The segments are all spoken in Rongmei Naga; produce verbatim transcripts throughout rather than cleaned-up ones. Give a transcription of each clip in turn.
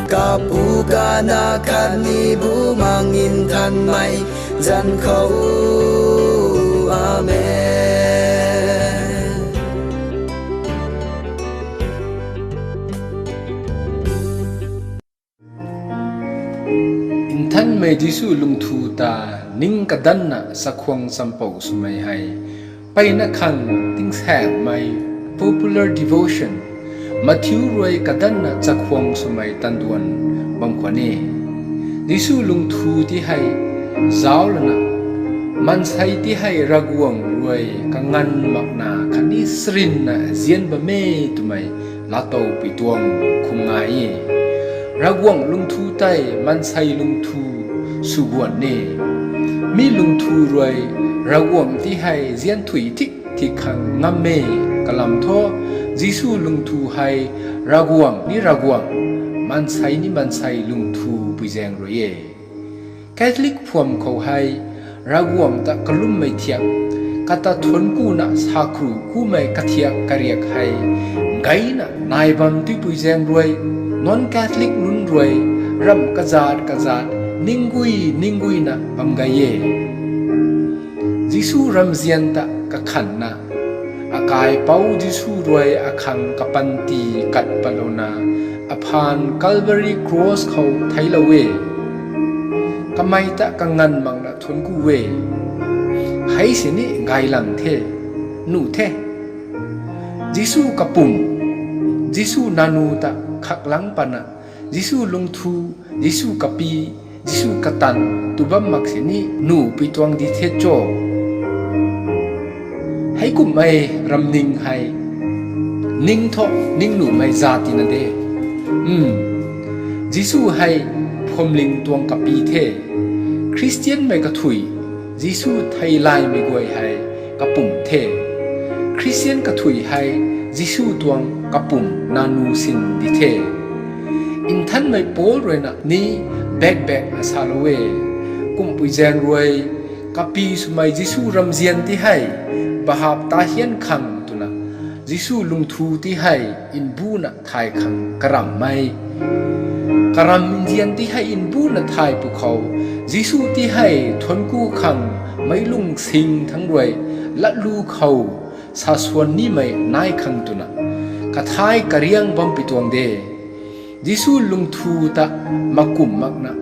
Kapu, Kanac khatni Bumaengh Nthanmei zanc khou. Amen. Nthanmei Jisu lungthu ta ning kadanna chakhwang champou swmei hei, mpeyna khang tingsaengmei popular devotion, Matthew rui kadanna chakhwang swmei tanduan bam khwan e. Jisu lungthu ti hei zauc lana, maansei ti hei Ravguangc rui kanganv makna khatni sarinna nzian bam e twmei laatowpui tuang khum ngai e. Ravguangc lungthu tei maansei lungthu sw guan e. Mi lungthu rui Ravguangc ti hei nzian thuy thik thik khang ngam e. Kalam thu, Jisu lungthu hei Ravguangc ni Ravguangc, maansei ni maansei lungthu pui zaeng rui e. Catholic phuam khou hei Ravguangc ta kalummei thiak, kata thuanc kuna sakru kumei kathiak kariak hei gayna nai bam tipui zaeng rui, non-Catholic nunc rui ramh kazat kazat ninggui ningguina bam gay e. Jisu ramzian ta kakhanna, akaipouc Jisu rui akhang kapanty kat patlouna, aphaan Calvary Cross khou theiclou e. Kamei ta kanganv makna thuanc ku e. Hei sini gaylang the, nuh the. Jisu kapumc, Jisu nanu ta khaklang patna, Jisu lungthu, Jisu kapy, Jisu katan tw bam mak sini nuhpui tuang di the cho. Heikumhmei ramning hei ning thu ningnuhmei za tina de. Jisu hei phuamling tuang kapy the. Khristianmei kathuic, Jisu theilaymei guay hei kapumc the. Khristian kathuic hei Jisu tuang kapumc nanu sin di the. Nthanmei Paul ruina ni bakbakna salou e. Kumhpui zaeng rui, kapy swmei Jisu ramzian ti hei bahap ta hian khang twna, Jisu lungthu ti hei mbuna thay khang karammei, karam nzian ti hei mbuna thay pwkhou, Jisu ti hei thuanc ku khang meic lung sing thangc rui latlu khou sa swan nimei nai khang twna, kathai kariang bampui tuang de. Jisu lungthu ta makumh makna,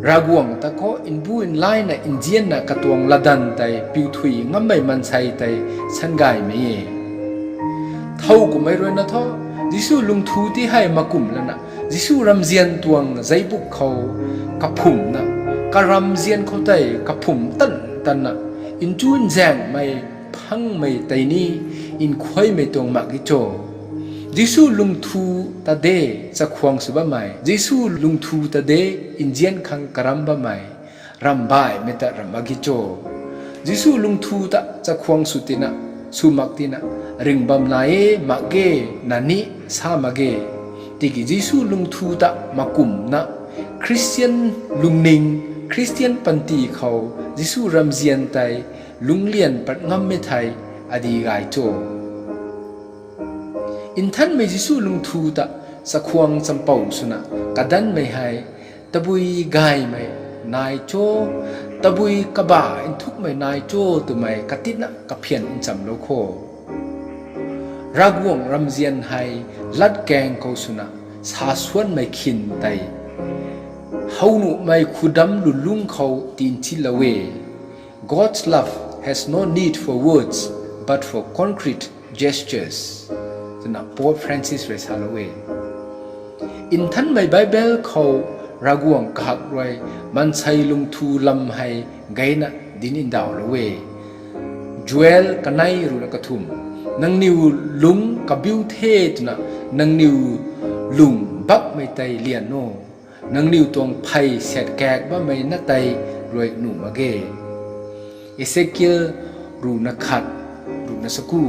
Ravguangc ta khou mbu nlaina nzianna katuang latdanv tei piu thuy ngammei maansei tei sangaymei e. Thow kumhmei ruina thu, Jisu lungthu ti hei makumh lana, Jisu ramzian tuang zeibuk khou kaphumhna, karamzian khou tei kaphumh tan tanna, nchu nzaengmei phangmei tei ni nkhuaymei tuang mak gi cho. Jisu lungthu ta de chakhwang sw bammei, Jisu lungthu ta de nzian khang karam bammei, ramh baihmei ta ramh mak gi cho. Jisu lungthu ta chakhwang sw tina, sw mak tina, ringh bam nai e mak ge, na ni sa mak ge. Tiki Jisu lungthu ta makumhna, Khristian lungning, Khristian panty khou Jisu ramzian tei lunglian pat ngammei thei adi gay cho. Nthanmei Jisu lungthu ta chakhwang champou swna kadanmei hei tabui gaymei nai cho, tabui kaba nthukmei nai cho twmei katina kaphian nchamlou kho. Ravguangc ramzian hei latkaeng khou swna sa suanmei khin tei hownuhmei khudam lulung khou tinchinlou e. God's love has no need for words, but for concrete gestures, twna Pope Francis rui salou e. Nthanmei Bible khou Ravguangc kahak rui maansei lungthu lam hei gayna dinc ndauhlou e. Joel kanei ruhna kathumh, nangniw lung kabiu the twna nangniw lung bakmei tei lian o. Nangniw tuang phey siatkaek bammei na tei rui nuh mak ge. Ezekiel ruhna khat, ruhna saku,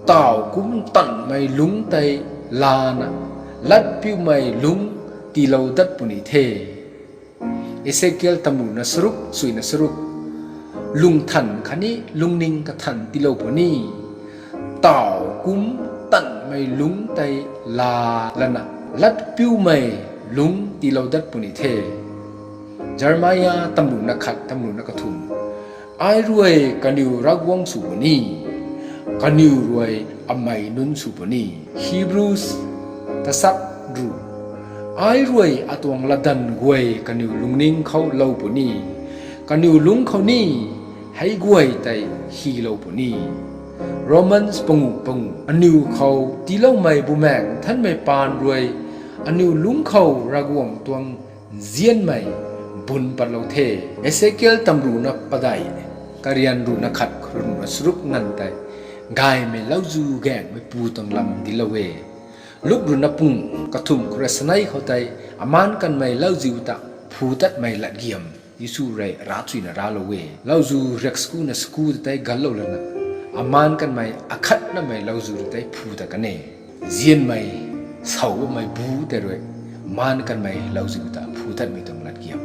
taw kum tanmei lungc tei lana, latpiumei lungc tiilou dat puni the. Ezekiel tamruhna saruk, suina saruk, lungthan khatni lungning kathan tiilou puni. Taw kum tanmei lungc tei la lana, latpiumei lungc tiilou dat puni the. Jeremia tamruhna khat, tamruhna kathumh. Ai rui kaniw Ravguangc sw puni, kaniw rui amei nunc sw puni. Hebrews tasat ruh. Ai rui atuang latdanv guay kaniw lungning khou lou puni, kaniw lungc khou ni hei guay tei hylou puni. Romans panguh panguh. Aniw khou tiiloumei Bumaengh Nthanmei paan rui aniw lungc khou Ravguangc tuang nzianmei bun patlou the. Ezekiel tamruhna padeih, karian ruhna khat, ruhna charuk nganv tei gaymei lauziu gaengmeipu tuang lam dinclou e. Luk ruhna panguh, kathumh khou rui sanei khou tei, amaan kanmei lauziu ta phu tatmei latgiam Jisu rui ravchuyna raclou e. Lauziu riak sakuna saku ta tei ganlou lana, amaan kanmei akhatnamei lauziu ta tei phu tat kan e. Nzianmei, sawmei bu tei rui maan kanmei lauziu ta phu tatmei tuang latgiam.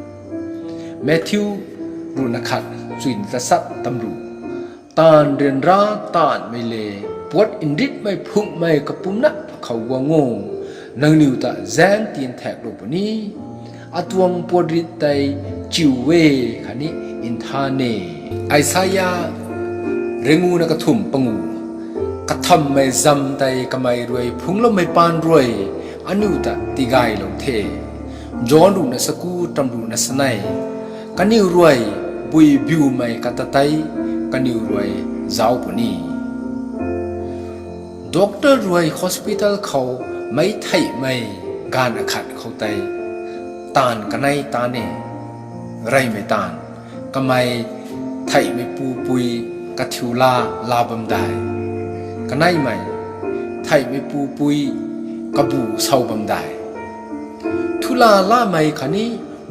Matthew ruhna khat, chuyna tasat tamruh. Taanv ryanra taanvmei le puat nritmei phunghmei kapumna akhou guang o. Nangniw ta zaeng tian thaeklou puni, atuang puat rit tei chiu e khatni nthan e. Isaia ringuna kathumh panguh. Kathammei zam tei kamei rui phungloumei paan rui aniu ta tigaylou the. John ruhna saku, tamruhna sanei. Kaniw rui bui biumei kata tei kaniw rui zauc puni. Doctor rui hospital khou meic theihmei gaanv akhat khou tei taanv kanei taanv e. Reymei taanv, kamei theihmei pupui kathiu laa laa bam dai. Kaneimei, theihmei pupui kabu sow bam dai. Thula laamei khatni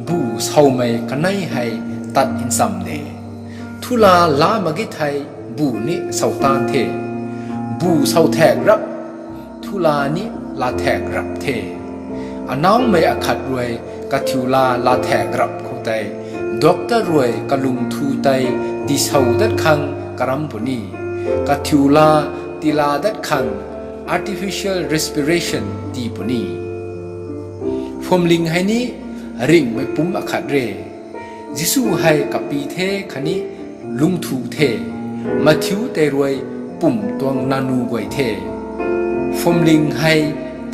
bu sowmei kanei hei tat ncham de. Thula laa mak ge thei bu ni sow taanv the. Bu sow thaek rap, thula ni laa thaek rap the. Anaumei akhat rui kathiu laa laa thaek rap khou tei, doctor rui kalungthu tei tisow dat khang karam puni. Kathiu laa tilaa dat khang artificial respiration tii puni. Phuamling hei ni ringhmei pumc akhat re. Jisu hei kapy the khatni lungthu the. Mathiu tei rui pumc tuang nanu guay the. Phuamling hei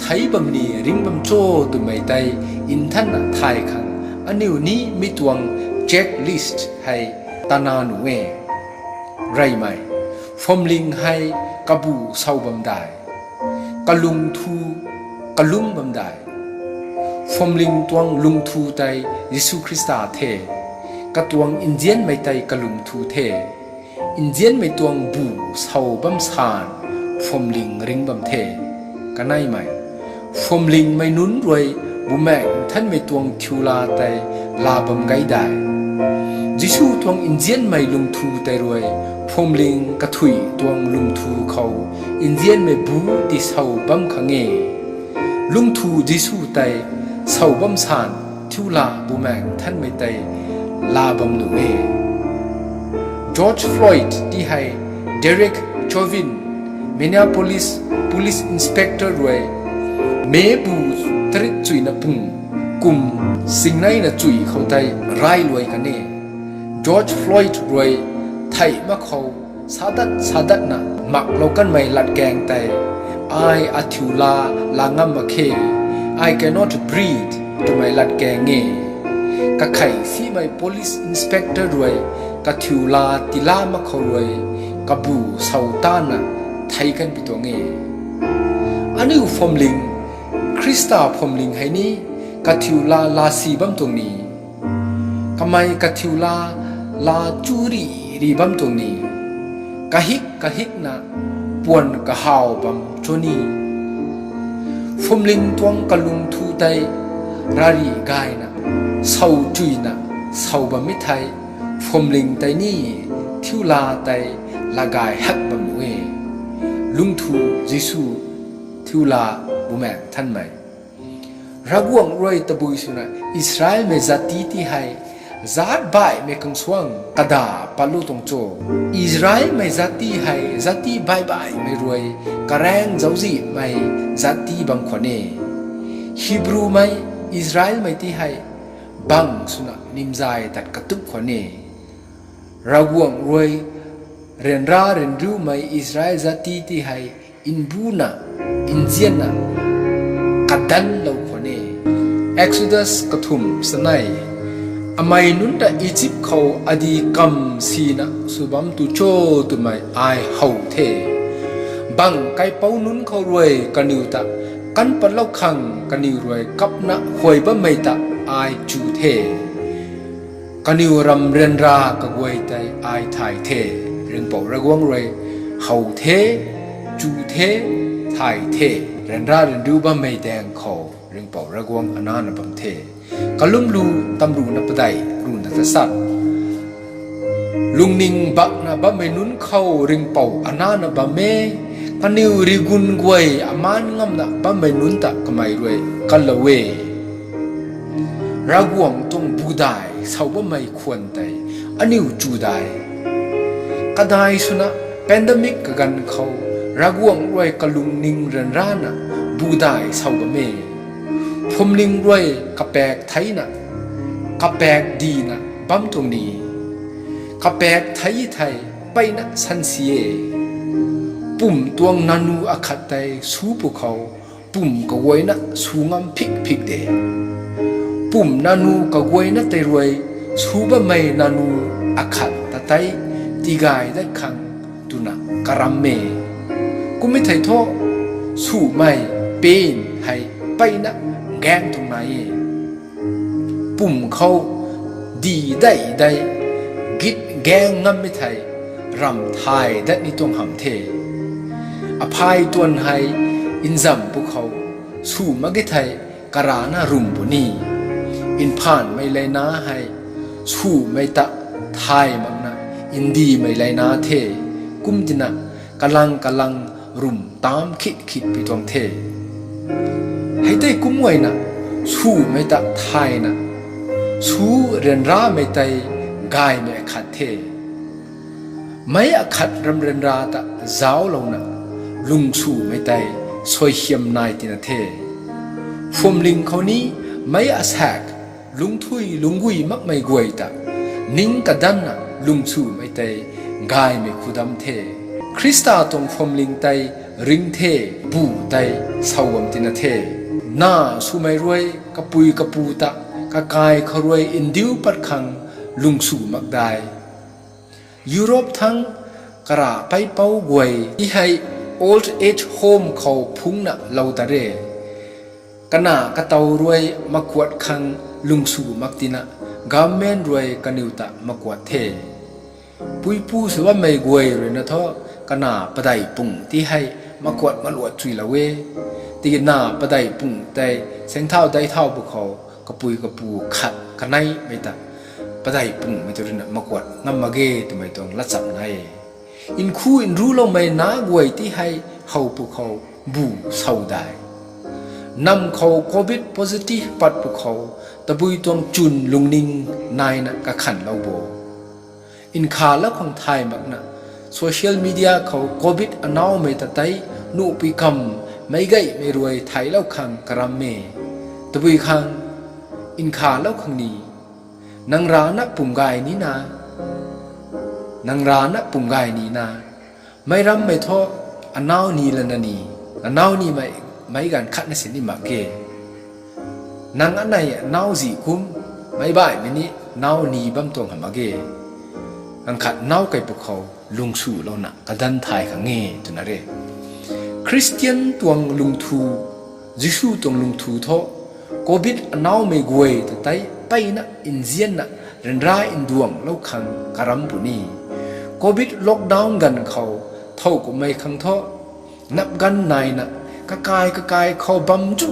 theic bam ni ringc bam cho twmei tei nthanna thay khang aniu ni mi tuang checklist hei tana nuh e. Reymei, phuamling hei kabu sow bam dai. Kalungthu kalum bam dai. Phuamling tuang lungthu tei Jisu Khrista the. Katuang nzianmei tei kalungthu the. Nzianmei tuang bu sow bam san phuamling ringc bam the. Kaneimei, phuamlingmei nunc rui Bumaengh Nthanmei tuang thiu laa tei laa bam gei dai. Jisu tuang nzianmei lungthu tei rui phuamling kathui tuang lungthu khou nzianmei bu tisow bam khang e. Lungthu Jisu tei sow bam san thiu laa Bumaengh Nthanmei tei laa bam nuh e. George Floyd ti hei Derek Chauvin, Minneapolis police inspector rui May bu tarik chuyna pung kum singneina chui khou tei railuai kan e. George Floyd rui theih mak khou sadat sadatna maklou kanmei latkaeng tei, ai athiu laa laa ngam mak khe, I cannot breathe twmei latkaeng e. Kakhei simei police inspector rui kathiu laa tilaa mak khou rui kabu sow taanna theic kanpui tuang e. Aniu phuamling, Khrista phuamling hei ni kathiu laa laa si bam tuang ni, kamei kathiu laa laa chu ri ri bam tuang ni, kahik kahikna puan kahaw bam cho ni. Phuamling tuang kalungthu tei rari gayna sow chuyna sow bammei thei, phuamling tei ni thiu laa tei laa gay hak bam nuh e. Lungthu Jisu, thiu laa Bumaengh Nthanmei. Ravguangc rui tabui swna Israelmei zati ti hei zaat baihmei khang suang kada patlu tuang cho? Israelmei zati hei zati baih baihmei rui karaeng zauczihmei zati bam khwan e. Hebrewmei, Israelmei ti hei bang swna nimzay tat katup khwan e. Ravguangc rui ryanra ryanriumei Israel zat ti hei nbuna, nzianna kadanlou khwan e. Exodus kathumh sanei, amei nunc ta Egypt khou adi kam sina sw bam tu cho twmei ai how the. Bang kaipouc nunc khou rui kaniw ta kan patlou khang kaniw rui kapna huay bammei ta ai chu the. Kaniw ram ryanra kaguay tei ai thay the. Ringhpouc Ravguangc rui how the, chu the, thay the. Ryanra ryanriu bammei daeng khou Ringhpouc Ravguangc anana bam the. Kalumlu tamruhna padeih ruhna tasat, lungning bakna bammei nunc khou Ringhpouc anana bam e. Kaniw rigun guay aman ngamna bammei nunc ta kamei rui kanlou e. Ravguangc tuang budai sow bammei khwan tei aniu chu dai. Kadai swna pandemic kaganv khou Ravguangc rui kalungning ryanrana budai sow bam e. Phuamling rui kapaek theina, kapaek dina bam tuang ni, kapaek thei thei mpeyna sansi e. Pumc tuang nanu akhat tei su pwkhou pumc kaguayna su ngam phik phik de. Pumc nanu kaguayna tei rui su bammei nanu akhat ta tei tigay dat khang twna karam e. Kum e thei thu, swmei pain hei mpeyna gaeng tuang nai e. Pumc khou di dei dei git gaeng ngammei thei ramh thay dat ni tuang hamh the. Aphay tuan hei nzam pwkhou sw mak ge thei karana rum puni. Nphaanmei leina hei swmei ta thay makna ndimei leina the. Kumtina kalang kalang rum tam khit khit pi tuang the. Hei tei kum guayna swmei ta thayna su ryanramei tei gaymei akhat the. Meic akhat ram ryanra ta zauclouna lungswmei tei suaihiam nai tina the. Phuamling khou ni meic asaekc lungcthui lungcgui makmei guay ta ning kadanna lungswmei tei gaymei khudam the. Khrista tuang phuamling tei ring the, bu tei sow bam tina the. Na swmei rui kapui kapu ta kakai khou rui ndiu pat khang lungsw mak dai. Europe thangc kara peipouc guay ti hei old age home khou phungcna lou ta re. Kana katow rui makuat khang lungsw mak tina government rui kaniw ta makuat the. Puipu sw bammei guay ruina thu kana padeih pung ti hei makuat maluat chuilou e. Tiki na padeih pung tei sengthau deithau pwkhou kapui kapu khat kaneimei ta padeih pungmei tu ruina makuat ngam mak ge twmei tuang latcham nai e. Nkhu nruloumei na guay ti hei how pwkhou bu sow dai. Nam khou covid positive pat pwkhou tabui tuang chwn lungning naina kakhanlou bo. Nkhavlou khang thay makna social media khou covid anaumei ta tei nuhpui kam meicgaymei rui theilou khang karam e. Tabui khang nkhavlou khang ni, nang rana pumgay nina, nang rana pumgay nina, meic rammei thu anau ni lana ni, anau nimei meic ganv khatna sini mak ge. Nang anei nau zih kum, meic baihmei ni nau ni bam tuang hamh mak ge. Nang khat nau kei pwkhou lungswlouna kadan thay khang e twna re. Khristian tuang lungthu, Jisu tuang lungthu thu covid anaumei guay ta tei mpeyna nzianna ryanra nduanglou khang karam puni. Covid lockdown ganv khou thow kummei khang thu nap ganv naina kakai kakai khou bam zu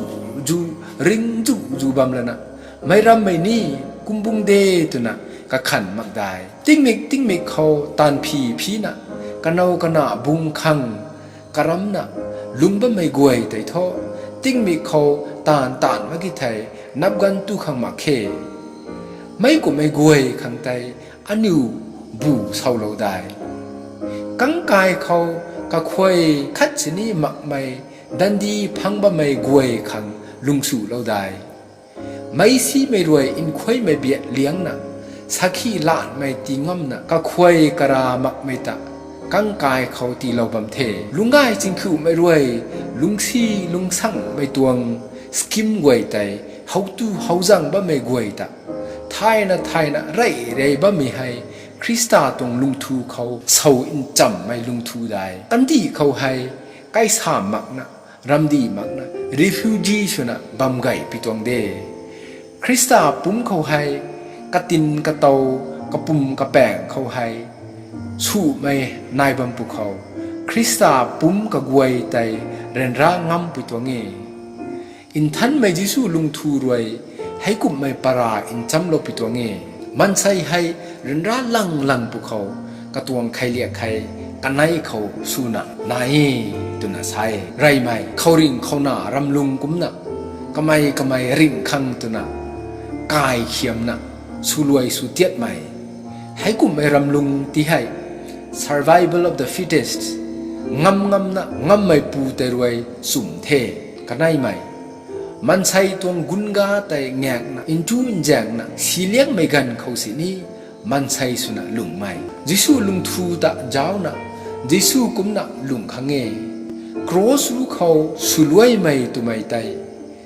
zu, ring zu zu bam lana, meic rammei ni kumbung de twna kakhan mak dai. Tingmik tingmik khou taanv phi phina, kanou kana bung khang karamna lungc bammei guay tei thu, tingmik khou taanv taanv mak ki thei nap ganv tu khang mak khe. Meic kummei guay khang tei aniu bu sowlou dai. Kangkai khou kakhuay khat sini makmei dandi phang bammei guay khang lungsulou dai. Meicsimei rui nkhuaimei biak liangna, sakhi lanmei tii ngamna, kakhuay kara makmei ta kangkai khou tiilou bam the. Lungcgay chingkhumei rui lungcsi lungcsangmei tuang scheme guay tei, howtu howzang bammei guay ta thayna thayna rey rey bammei hei Khrista tuang lungthu khou sow nchammei lungthu dai. Kandih khou hei kaisa makna, ramdih makna, refugee swna bam gay pi tuang de. Khrista pumc khou hei, katin katow, kapum kapaeng khou hei sumei nai bam pwkhou, Khrista pumc kaguay tei ryanra ngam pi tuang e. Nthanmei Jisu lungthu rui heikumhmei para nchamlou pi tuang e. Maansei hei ryanra lang lang pwkhou, katuang kheiliak hei kanei khou swna nai e twna sa e. Reymei khouringh khouna ramlung kumcna, kamei kamei ringh khang twna kai khiamna swluai sw tiatmei, heikumhmei ramlung ti hei survival of the fittest, ngam ngamna ngammeipu tei rui sum the. Kaneimei, maansei tuang gunga tei ngakna ntu nzaengna siliangmei ganv khou sini maansei swna lungmei, Jisu lungthu ta zauna Jisu kumcna lung khang e. Cross ruc khou swluaimei twmei tei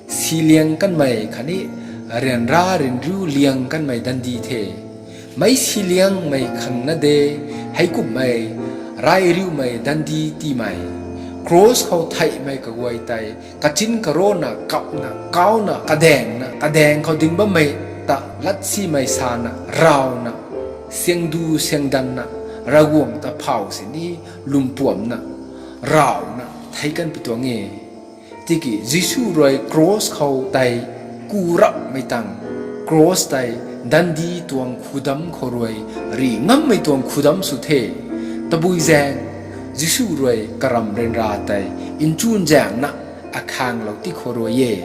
siliang kanmei khatni ryanra ryanriu liang kanmei dandi the. Meic siliangmei khang na de, heikumhmei rayriumei dandi tiimei, cross khou theihmei kaguay tei kachin karona kapna kauna kadaengna, kadaeng khou ding bammei ta latsimei sana rawna, siangdu siangdanna, Ravguangc ta phaw sini lwmpuamna, rawna thei kan pi tuang e. Tiki Jisu rui cross khou tei ku rapmei tang, cross tei dandi tuang khudam khou rui ri ngammei tuang khudam sw the. Tabui zaeng Jisu rui karam ryanra tei nchun zaengna akhanglou ti khou rui e.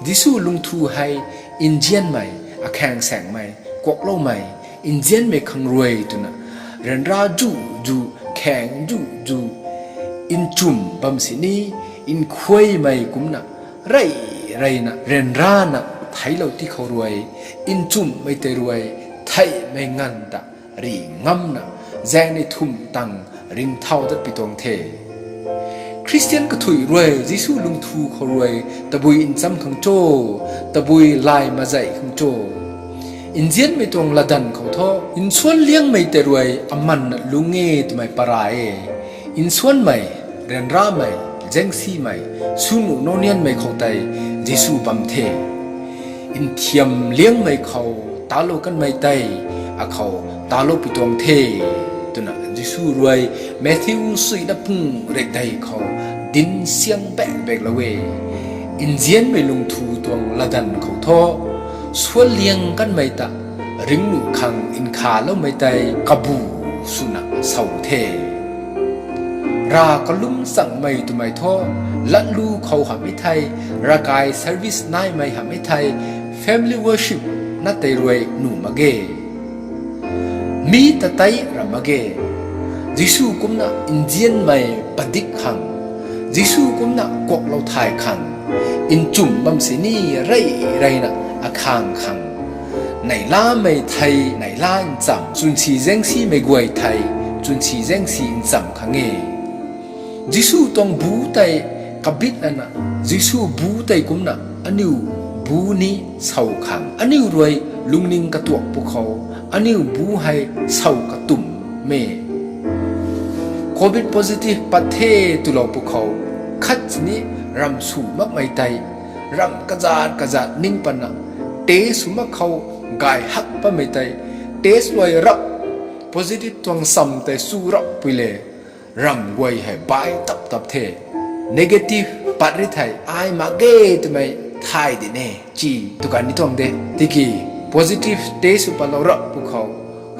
Jisu lungthu hei nzianmei, akhang saengmei, kuakloumei, nzianmei khang rui twna ryanra zu zu, khang zu zu nchum bam sini, nkhuaymei kumcna rey reyna ryanrana theiclou ti khou rui, nchummei tei rui theihmei nganv ta ri ngamna, zaengnei thumh tang ringcthau dat pi tuang the. Khristian kathuic rui Jisu lungthu khou rui tabui ncham khang cho, tabui lay mazei khang cho? Nzianmei tuang latdanv khou thu, nsuan liangmei tei rui amanna lung e twmei para e. Nsuanmei, ryanramei, zaengsimei, swnuh nownianmei khou tei Jisu bam the. Nthiam liangmei khou talou kanmei tei akhou talou pi tuang the, twna Jisu rui Matthew suina pung rekdei khou dinc siang bak baklou e. Nzianmei lungthu tuang latdanv khou thu, suan liang kanmei ta ringcnuh khang nkhaloumei tei kabu swna sow the. Rav kalum changmei twmei thu, latlu khou hamh e thei, ravkai service naimei hamh e thei, family worship na tei rui nuh mak ge. Mi ta tei ra mak ge. Jisu kumcna nzianmei padik khang, Jisu kumcna kuaklou thay khang, nchum bam sini rey reyna akhang khang, neihlamei thei neihla ncham, chwnsi zaengsimei guay thei chwnsi zaengsi ncham khang e. Jisu tuang bu tei kabit lana, Jisu bu tei kumcna aniu bu ni sow khang, aniu rui lungning katuak pwkhou, aniu bu hei sow katumc e. Covid positive pat the twlou pwkhou, khat sini ramh sw makmei tei, ramh kazat kazat ning patna, test sw mak khou gay hak patmei tei, test luai rap, positive tuang sam tei chu rap pui le, ramh guay hei bai tap tap the. Negative pat ri thei ai mak ge twmei thay di ne, chi tu kan ni tuang de. Tiki positive test sw patlou rap pwkhou,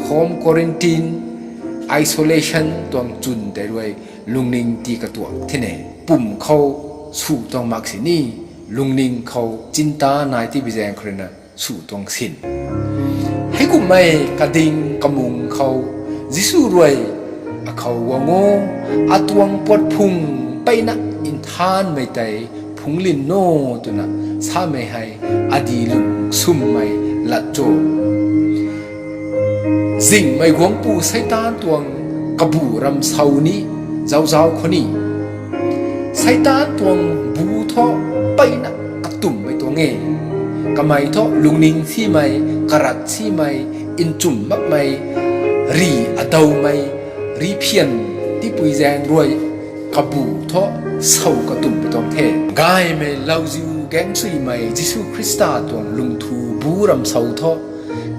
home quarantine, isolation tuang chwn tei rui lungning tii katuak thine. Pum khou sw tuang mak sini, lungning khou chinta nai ti bi zaeng khou ruina sw tuang sin. Heikumhmei kading kamung khou, Jisu rui akhou guang o, atuang puat phung peyna nthanmei tei phungc lin no twna samei hei adi lung sumei lat cho. Zingmei guangpu Seitaan tuang kabu ram sau ni, zauzau khou ni, Seitaan tuang bu thu mpeyna katumhmei tuang e. Kamei thu lungning simei, karat simei, nchumh makmei, ri adawmei, ri phian tipui zaeng rui kabu thu sau katumhmei tuang the. Gaymei lauziu gaengsuimei Jisu Khrista tuang lungthu bu ram sau thu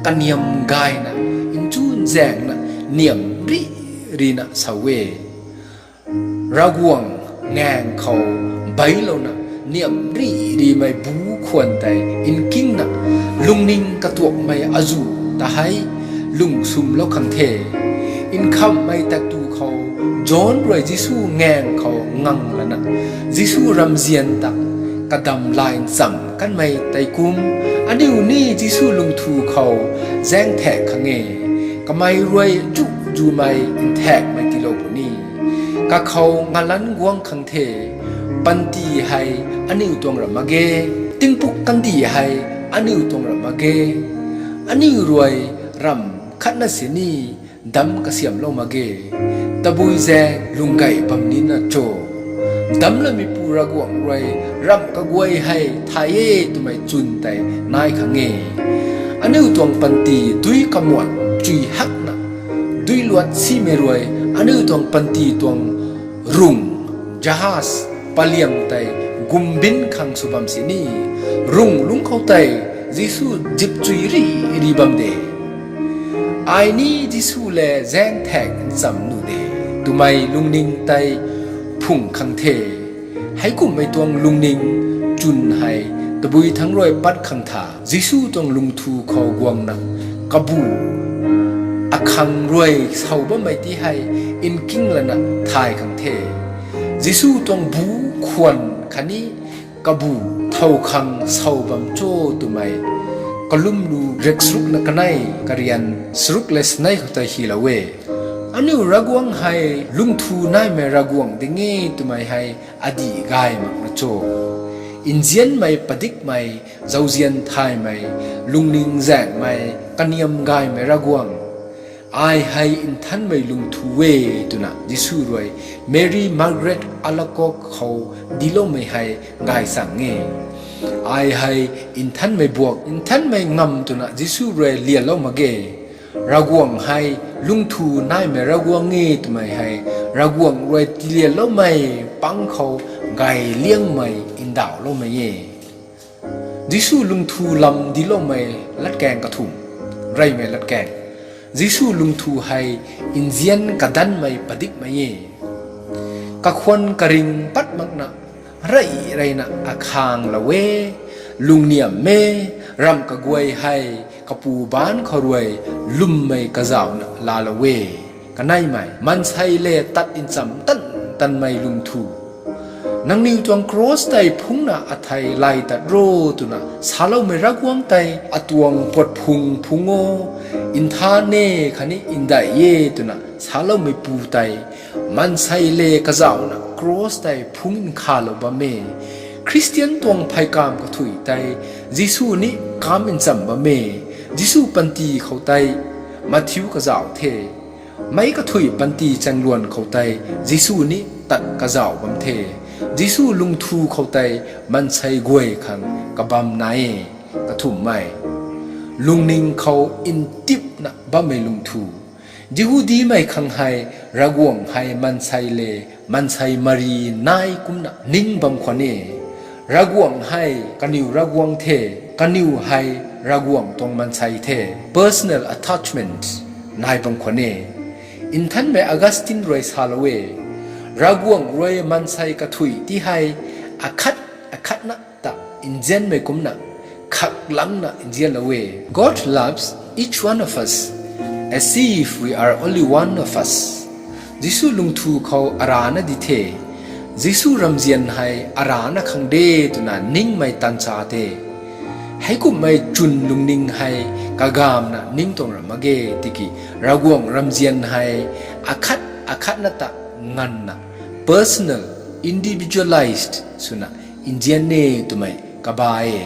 kaniam gayna, nchun zaengna, niam ri rina sau e. Ravguangc ngaeng khou beilouna niam ri rimei bu khwan tei nkingna, lungning katuakmei azuh ta hei lung sumlou khang the. Nkhamhmei taktu khou John rui Jisu ngaeng khou ngang lana, Jisu ramzian ta kadam lay nchamh kanmei tei kum, aniu ni Jisu lungthu khou zaengthak khang e. Kamei rui zu zumei nthakmei tiilou puni. Kakhou ngalanc guang khang the. Panty hei aniu tuang ra mak ge. Tingpuk kandih hei aniu tuang ra mak ge. Aniu rui ramh khatna sini damc kasiamhlou mak ge. Tabui zaeng lung gay bam nina cho? Damcloumeipu Ravguangc rui ramh kaguay hei thay e twmei chwn tei nai khang e. Aniu tuang panty dui kamuan chui hakna, dui luat simei rui aniu tuang panty tuang rung, jahaz, paliam tei gumbin khang sw bam sini, rung lungc khou tei Jisu zipchui ri ri bam de. Ai ni Jisu le zaengthak ncham nuh de twmei lungning tei phung khang the. Heikumhmei tuang lungning chwn hei tabui thangc rui pat khang tha, Jisu tuang lungthu khou guangna, kabu akhang rui sau bammei ti hei nking lana thay khang the. Jisu tuang bu khwan khatni kabu thow khang sau bam cho twmei Kalumlu rek sarukna kanei, karian saruk le snei khou tei hylou e. Aniu Ravguangc hei lungthu naimei Ravguangc ding e twmei hei adih gay makna cho? Nzianmei, padikmei, zauzian thaymei, lungning zaengmei, kaniam gaymei Ravguangc, ai hei nthanmei lungthu e twna Jisu rui Mary Margaret Alacoque khou diloumei hei gaychamv e. Ai hei nthanmei buak, nthanmei ngamv twna Jisu rui lialou mak ge. Ravguangc hei lungthu naimei Ravguangc e twmei hei Ravguangc rui tilianloumei pang khou gay liangmei ndauhloumei e. Jisu lungthu lam diloumei latkaeng kathumh, reymei latkaeng. Jisu lungthu hei nzian kadanmei padikmei e. Kakhwan karing pat makna rey reyna akhanglou e, lungniam e, ramh kaguay hei kapu baanc khou rui lwmmei kazauhna laalou e. Kaneimei, maansei le tat ncham tan tanmei lungthu. Nangniw tuang cross tei phungcna athei lay tat ro twna saloumei Ravguangc tei atuang puat phung phung o, nthan e khatni ndai e twna saloumeipu tei maansei le kazauhna cross tei phungc nkhalou bam e. Khristian tuang pheykamv kathuic tei Jisu ni kamv ncham bam e. Jisu panty khou tei Matthew kazauh the. Meic kathuic panty chaengluan khou tei Jisu ni tat kazauh bam the. Jisu lungthu khou tei maansei guay khang kabam nai e. Kathumhmei, lungning khou ntipna bammei lungthu. Jihudimei khang hei Ravguangc hei maansei le maansei mari nai kumna ning bam khwan e. Ravguangc hei kaniw Ravguangc the, kaniw hei Ravguangc tuang maansei the. Personal attachment nai bam khwan e. Nthanmei Augustine rui salou e, Ravguangc rui maansei kathuic ti hei akhat akhatna ta nzianmei kumcna khaklangcna nzianlou e. God loves each one of us as if we are only one of us. Jisu lungthu khou arana di the. Jisu ramzian hei arana khang de twna ningmei tancha the. Heikumhmei chwn lungning hei kagamvna ning tuang ra mak ge tiki Ravguangc ramzian hei akhat akhatna ta nganvna, personal, individualized swna nzian e twmei kaba e.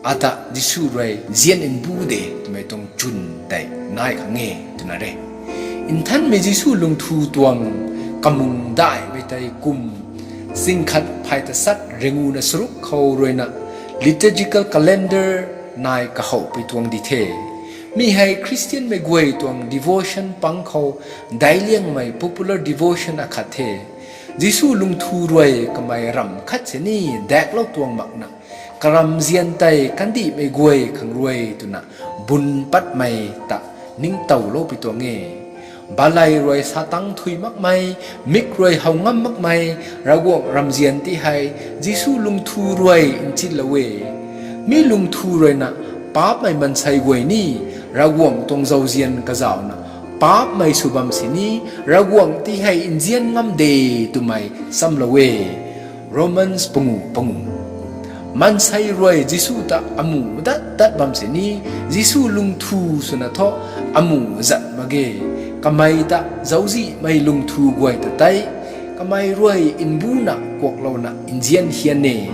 Ata Jisu rui nzian mbu de twmei tuang chwn tei nai khang e twna re. Nthanmei Jisu lungthu tuang kamung daihmei tei kum singkhat phay tasat ringuna saruk khou ruina liturgical calendar nai kahowpui tuang di the. Mi hei Christianmei guay tuang devotion pang khou daic liangmei popular devotion akhat the. Jisu lungthu rui kamei ramh khat sini daeklou tuang makna, karamzian tei kandihmei guay khang rui twna bun patmei ta ningtowloupui tuang e. Baley rui satang thui makmei, mik rui how ngam makmei, Ravguangc ramzian ti hei Jisu lungthu rui nchinlou e. Mi lungthu ruina paapcmei maansei guay ni Ravguangc tuang zauzian kazauhna paapcmei sw bam sini Ravguangc ti hei nzian ngam de twmei chamlou e. Romans pangu pangu. Maansei rui Jisu ta amu dat dat bam sini Jisu lungthu swna thu amu zat mak ge. Kamei ta zauczihmei lungthu guay ta tei kamei rui mbuna kuaklouna nzian hian e.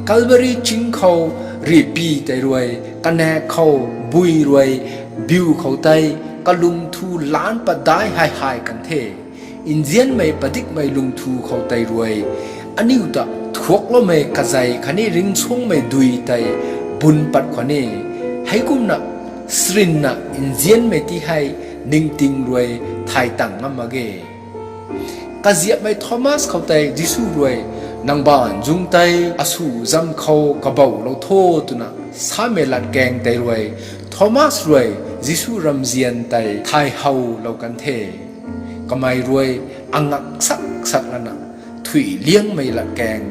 Calvary ching khou rihpy tei rui kanak khou bui rui biu khou tei kalungthu lan pat daic hei hei kan the. Nzianmei padikmei lungthu khou tei rui aniu ta thuakloumei kazei khatni ringcsuangmei dui tei bun pat khwan e. Heikumna srinna nzianmei ti hei ningting rui thay tang ngam mak ge. Kaziapmei Thomas khou tei Jisu rui, nang baanv zung tei asu zam khou kaboulou tho, twna samei latkaeng tei rui Thomas rui Jisu ramzian tei thay howlou kan the. Kamei rui angak sak sak lana thuiliangmei latkaeng,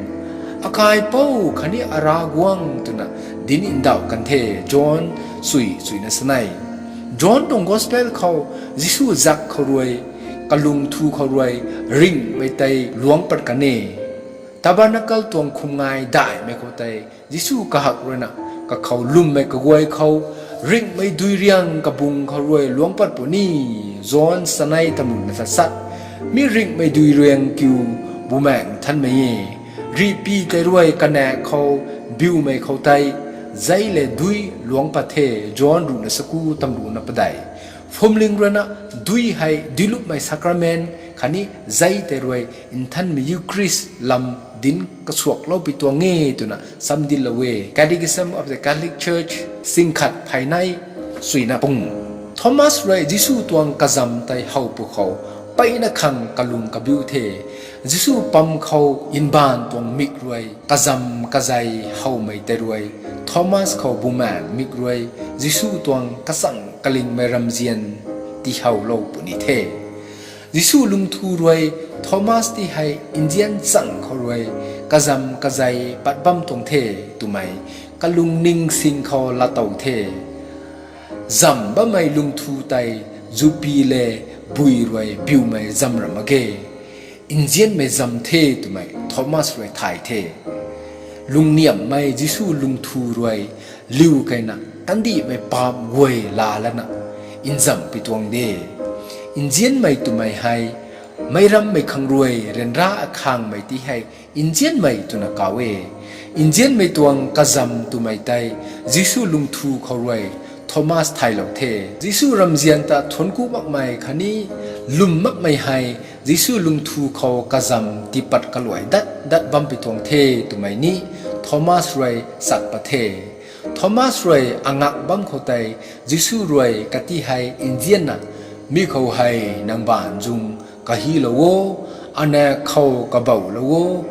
Akaipouc khatni Aravguangc, twna dinc ndauh kan the. John sui suina sanei. John tuang Gospel khou Jisu zak khou rui, kalungthu khou rui ringhmei tei luangc pat kan e. Tabernacle tuang khumngai daihmei khou tei Jisu kahak ruina kakhou lwmmei kaguay khou ringhmei duiriang kabung khou rui luangc pat puni. John sanei tamruna tasat. Mi ringhmei duiriang kiu Bumaengh Nthanmei e. Rihpy tei rui kanak khou biumei khou tei zei le dui luangc pat the. John ruhna saku tamruna padeih. Phwamling ruina dui hei duilupmei sacrament khatni zei tei rui Nthanmei Eucharist lam dinc kasuakloupui tuang e twna samdinlou e. Catechism of the Catholic Church singkhat phay nei suina pung. Thomas rui Jisu tuang kazam tei how pwkhou mpeyna khang kalung kabiu the. Jisu pam khou mbaanv tuang mik rui kazam kazei howmei tei rui Thomas khou Bumaengh mik rui Jisu tuang kachang kalingmei ramzian tiihowlou puni the. Jisu lungthu rui Thomas ti hei nzian chang khou rui kazam kazei pat bam tuang the twmei kalungning sing khou laatow the. Zam bammei lungthu tei zupi le bui rui biumei zam ra mak ge. Nzianmei zam the twmei Thomas rui thay the. Lungniamhmei Jisu lungthu rui liu keyna kandihmei paap guay laa lana nzam pi tuang de. Nzianmei twmei hei meic rammei khang rui ryanra akhangmei ti hei nzianmei twna kaw e. Nzianmei tuang kazam twmei tei Jisu lungthu khou rui Thomas thaylou the. Jisu ramzian ta thuancku makmei khatni lwm makmei hei Jisu lungthu khou kazam tiipat kaluai dat dat bam pi tuang the twmei ni Thomas rui chat pat the. Thomas rui angak bam khou tei Jisu rui kati hei nzianna, mi khou hei nang baanv zung kahilou o, anak khou kaboulou o,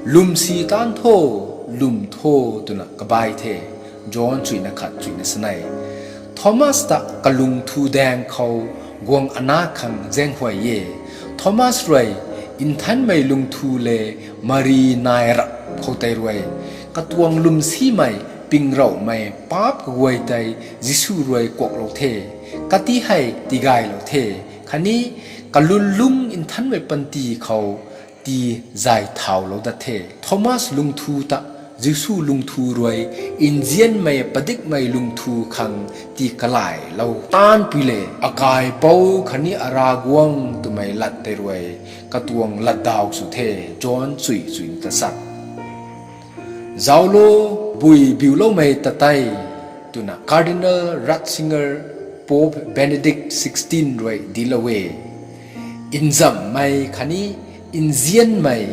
lwmsi taanv tho, lwm tho, twna kabai the. John chuina khat chuina sanei. Thomas ta kalungthu daeng khou guang ana khang zaenghuay e. Thomas rui Nthanmei lungthu le Mari nai rap khou tei rui katuang lwmsimei pingrouhmei paap kaguay tei Jisu rui kuaklou the, kati hei tigaylou the, khatni kalun lung nthanmei panty khou tii zay thaulou dat the. Thomas lungthu ta Jisu lungthu rui nzianmei padikmei lungthu khang tii kalaylou taanpui le, Akaipouc khatni Aravguangc twmei lat tei rui katuang latdaw sw the. John chui chuina tasat. Zauclo, bui biuloumei ta tei, twna Cardinal Ratzinger, Pope Benedict sixteen rui dinclou e. Nzammei khatni nzianmei,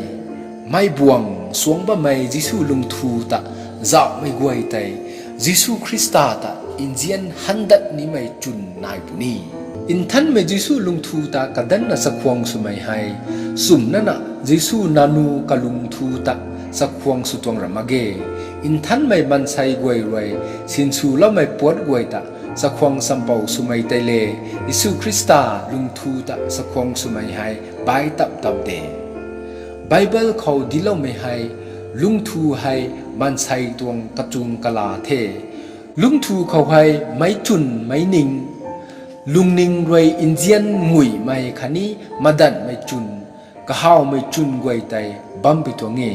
meic buang suang bammei Jisu lungthu ta zauhmei guay tei, Jisu Khrista ta nzian handat nimei chwn nai puni. Nthanmei Jisu lungthu ta kadanna chakhwang swmei hei, sumnana Jisu nanu kalungthu ta chakhwang sw tuang ra mak ge. Nthanmei maansei guay rui sinswloumei puat guay ta chakhwang champou swmei tei le, Jisu Khrista lungthu ta chakhwang swmei hei bai tap tap de. Bible khou dincloumei hei, lungthu hei maansei tuang kachung kala the. Lungthu khou hei meic chwn meic ning, lungning rui nzian nguihmei khatni madanhmei chwn, kahawmei chwn guay tei bam pi tuang e.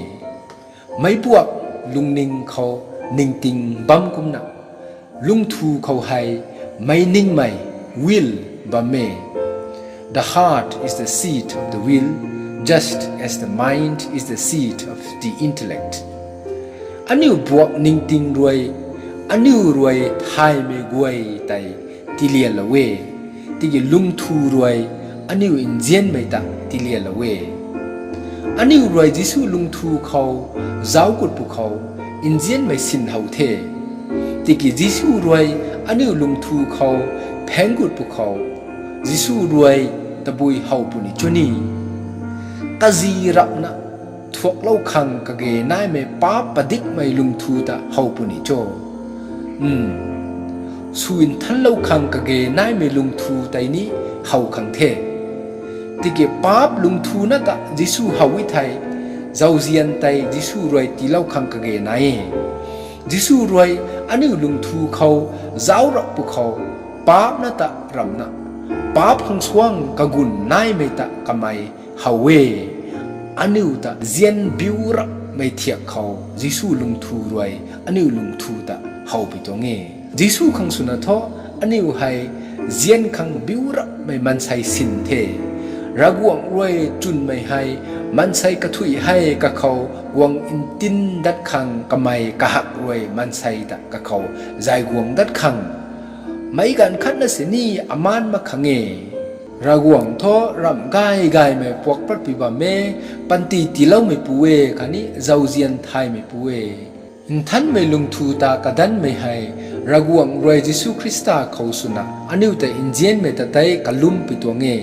Meibuak lungning khou ningting bam kumna, lungthu khou hei meic ningmei, will, bam e. The heart is the seat of the will, just as the mind is the seat of the intellect. Aniu buak ningting rui, aniu rui thaymei guay tei tilianlou e, tiki lungthu rui aniu nzianmei ta tilianlou e. Aniu rui Jisu lungthu khou zauc gut pwkhou, nzianmei sin how the. Tiki Jisu rui aniu lungthu khou phaeng gut pwkhou, Jisu rui tabui how puni cho ni? Kazi rapna thuaklou khang kage naimei paap padikmei lungthu ta how puni cho? Sw nthanlou khang kage naimei lungthu tei ni how khang the. Tiki paap lungthu na ta Jisu how e thei, zauzian tei Jisu rui tiilou khang kage nai e. Jisu rui aniu lungthu khou zauc rap pwkhou, paap na ta ramna, paap khang suang kagun naimei ta kamei how e. Aniu ta nzian biu rapmei thiak khou Jisu lungthu rui aniu lungthu ta how pi tuang e. Jisu khang swna thu, aniu hei nzian khang biu rapmei maansei sin the. Ravguangc rui chwnmei hei, maansei kathuic hei kakhou guang ntin dat khang kamei kahak rui maansei ta kakhou zay guang dat khang, meic ganv khatna sini amaan mak khang e. Ravguangc thu ramh gay gaymei puak patpui bam e, panty tiiloumeipu e khatni zauzian thaymeipu e. Nthanmei lungthu ta kadanmei hei, Ravguangc rui Jisu Khrista khou swna aniu ta nzianmei ta tei kalum pi tuang e.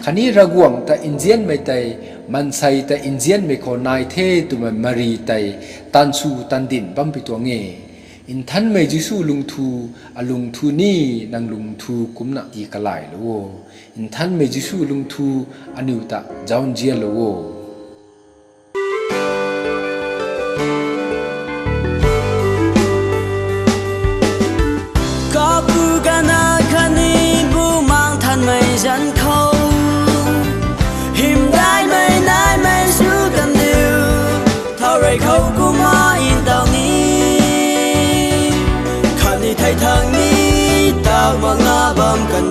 Khatni Ravguangc ta nzianmei tei, maansei ta nzianmei khou nai the twmei mari tei tansw tandin bam pi tuang e. Nthanmei Jisu lungthu, alungthu ni nang lungthu kumcna tii kalaylou o. Nthanmei Jisu lungthu aniu ta zauc nzianlou o. Kapu, Kanac khatni Bumaengh Nthanmei zanc khou, hymdaihmei naimei sw kandiu, thau rui khou kumna ntaw ni, khatni thei thangc ni, taw makna bam kan